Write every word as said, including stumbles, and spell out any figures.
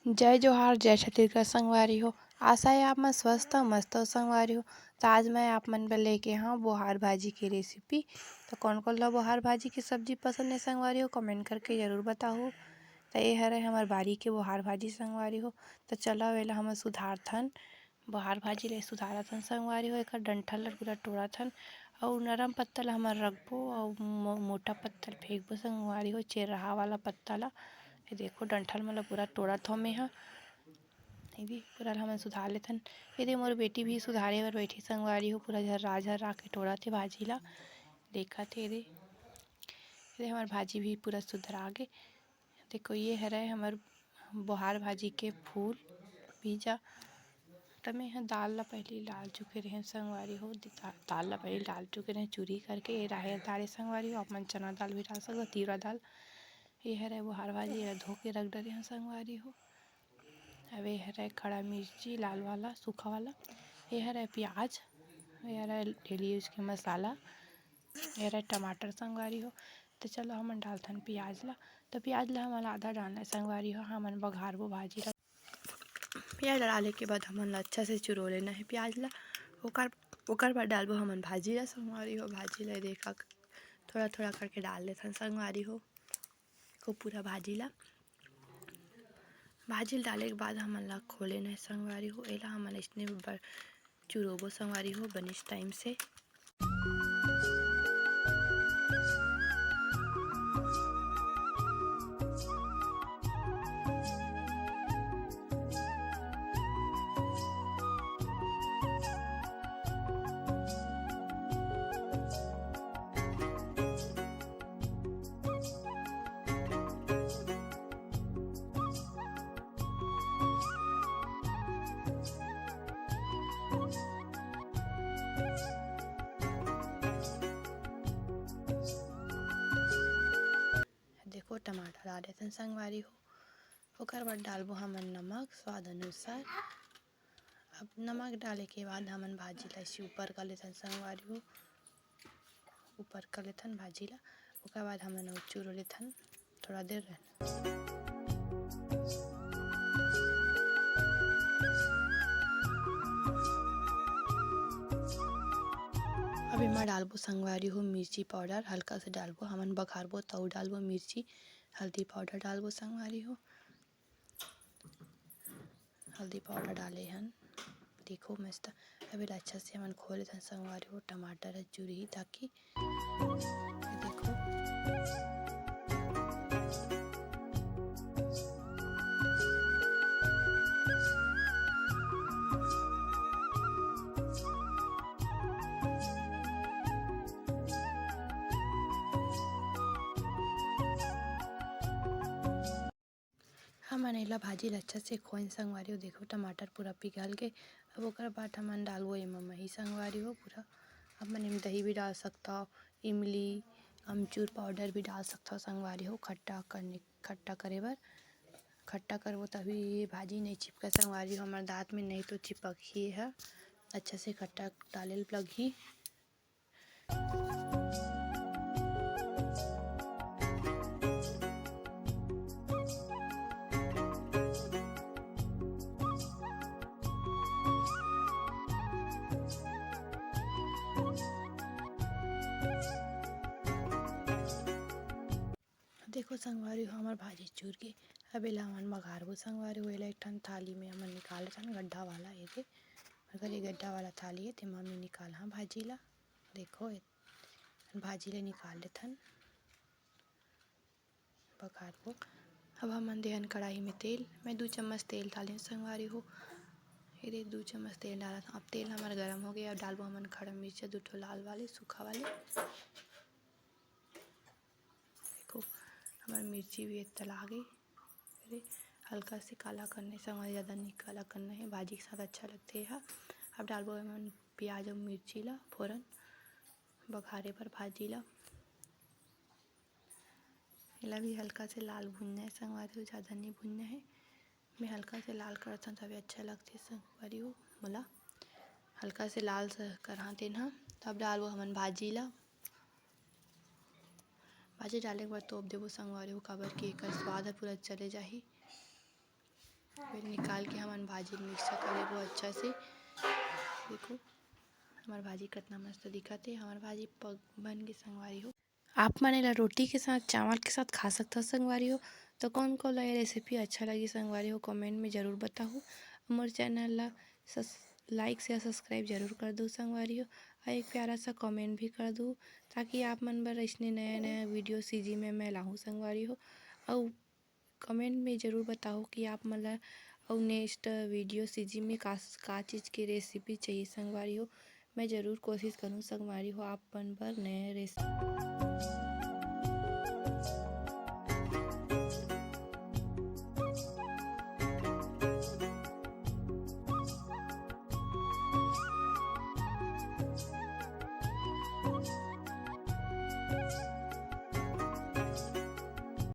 जय जोहार, जय छत्तीसगढ़ संगवारी हो। आशा है आप मन स्वस्थ हो, मस्त हो संगवारी हो। तो आज मैं आप मन बर लेके हव बोहार भाजी के recipe। तो कौन कौन ला बोहार भाजी के सब्जी पसंद है संगवारी हो, comment करके जरूर बताहू। तो ये हरे हमर बारी के बोहार भाजी संगवारी हो। तो चलो एला हमन सुधारथन। बोहार भाजी ले सुधारत हन संगवारी हो, एकर डंठल ल पूरा टोड़त हन। अउ नरम पत्ता ल हमन रखबो अउ मो-, मोटा पत्ता ल फेंकबो संगवारी हो, चेरहा वाला पत्ता ल। ये देखो डंठल मन ल पूरा टोड़त हव मेंहा। ये भी पूरा ल हमन सुधार लेथन। ये दे मोर बेटी भी सुधारे बर बैठी संगवारी हो, पूरा झर्रा झर्रा के टोड़त हे भाजी ल। देखत हे ये दे, ये दे हमर भाजी भी पूरा सुधरा गे। देखो, ये हरय हमर बोहार भाजी के फूल, बीजा। त मैं ह दाल ला पहिली डाल चुके रहें संगवारी हो, दा-, दाल ला पहिली डाल चुके रहें चूरी करके। ये राहेर दाल ए संगवारी हो, आप मन चना दाल भी डाल सकथव, तिवरा दाल। ये हरय बोहार भाजी, एला धो के रख डरे हन संगवारी हो। अब ये हरय खड़ा मिर्ची लाल वाला, सूखा वाला। ये हरय प्याज, ये हरय daily use के मसाला, ये हरय टमाटर संगवारी हो। तो चलो हमन डालथन प्याज ला। तो प्याज ला हमन आधा डालना है संगवारी हो, हमन बघारबो भाजी ला। प्याज ला डाले के बाद हमन ला अच्छा से चुरो लेना है प्याज ला। ओकर, ओकर बाद डालबो हमन भाजी ला संगवारी हो। भाजी ला देखा थोड़ा थोड़ा करके डाल लेथन संगवारी हो, को पूरा भाजी ला। भाजी ल डाले के बाद हमन ला खोले नहीं संगवारी हो, एला हमन अइसने बर चुरोबो संगवारी हो बनेच time से। देखो, टमाटर डाल देथन संगवारी हो, ओकर बाद डालबो हमन नमक स्वाद अनुसार। अब नमक डाले के बाद हमन भाजी ला ऐसे ऊपर कर लेथन संगवारी हो, ऊपर कर लेथन भाजी ला। ओकर बाद हमन अउ चुरो लेथन थोड़ा देर रहना। अब एमा डालबो संगवारी हो मिर्ची powder, हल्का से डालबो, हमन बघारबो तउ डालबो मिर्ची, हल्दी powder डालबो संगवारी हो। हल्दी powder डाले हन। देखो मस्त, अब एला अच्छा से हमन खोले थन संगवारी हो, टमाटर ह चुरही ताकि ये देखो। हमन एला भाजी ल अच्छा से खोइन संगवारी हो। देखो टमाटर पूरा पिघल गे। अब ओकर बाद हमन डालबो एमा मही संगवारी हो पूरा। हमन एमा दही भी डाल सकथव, इमली, अमचूर powder भी डाल सकथव संगवारी हो, खट्टा करने, खट्टा करे बर। खट्टा करबो तभी ये भाजी नहीं चिपका संगवारी हो हमर दांत में, नहीं तो चिपकही ह। अच्छा से खट्टा डाले ल लगही। देखो संगवारी हो, हमर भाजी चुर गे। अब एला हमन बघारबो संगवारी हो, एला एक ठन थाली में हमन निकाल लेथन, गड्ढा वाला। ये दे, अगर ये गड्ढा वाला थाली है, तेमा में निकालहा भाजी ला। देखो, ए-, भाजी ला निकाल लेथन, बघारबो। अब हमन देहन कढ़ाई में तेल, मैं दू चम्मच तेल डालेन संगवारी हो। ये दे, दू चम्मच तेल डालत हन। अब तेल हमर गरम हो गए, अब डालबो हमन खड़ा मिर्चा, दू ठो लाल वाले, सूखा वाले। देखो, हमर मिर्ची भी तला गे। अरे, हल्का से काला करना है, संगवारी, ज़्यादा नहीं काला करना है, भाजी के साथ अच्छा लगथे एहा। अब डालबो एमन प्याज अउ मिर्ची ला फोरन बघारे बर भाजी ला। एला भी हल्का से लाल भुनना है संगवारी हो, ज़्यादा नहीं भुनना है। मैं हल्का से लाल करत हंव, तभे अच्छा लगथे संगवारी हो मोला। हल्का से लाल स-, करहा तेन ह। तब डालबो हमन भाजी ला। भाजी डाले के बाद तोप देबो संगवारी हो, काबर कि एकर स्वाद ह पूरा चले जाही। फिर निकाल के हमन भाजी ल mix कर लेबो अच्छा से। देखो, हमर भाजी कतना मस्त दिखत हे। हमर भाजी पक, बन गे संगवारी हो। आप मन एला रोटी के साथ, चावल के साथ खा सकथव संगवारी हो। तो कौन कौन ला ये recipe अच्छा लगी संगवारी हो, comment में जरूर बताहू। मोर channel ला सस-, like, share, subscribe जरूर कर दू संगवारी हो, और एक प्यारा सा comment भी कर दू, ताकि आप मन बर अइसने नया नया video CG में मैं लाहूँ संगवारी हो। और comment में जरूर बताओ कि आप मन ला अउ next video CG में का, का चीज़ के recipe चाहिए संगवारी हो। मैं जरूर कोशिश करूँ संगवारी हो, आप मन बर नया recipe।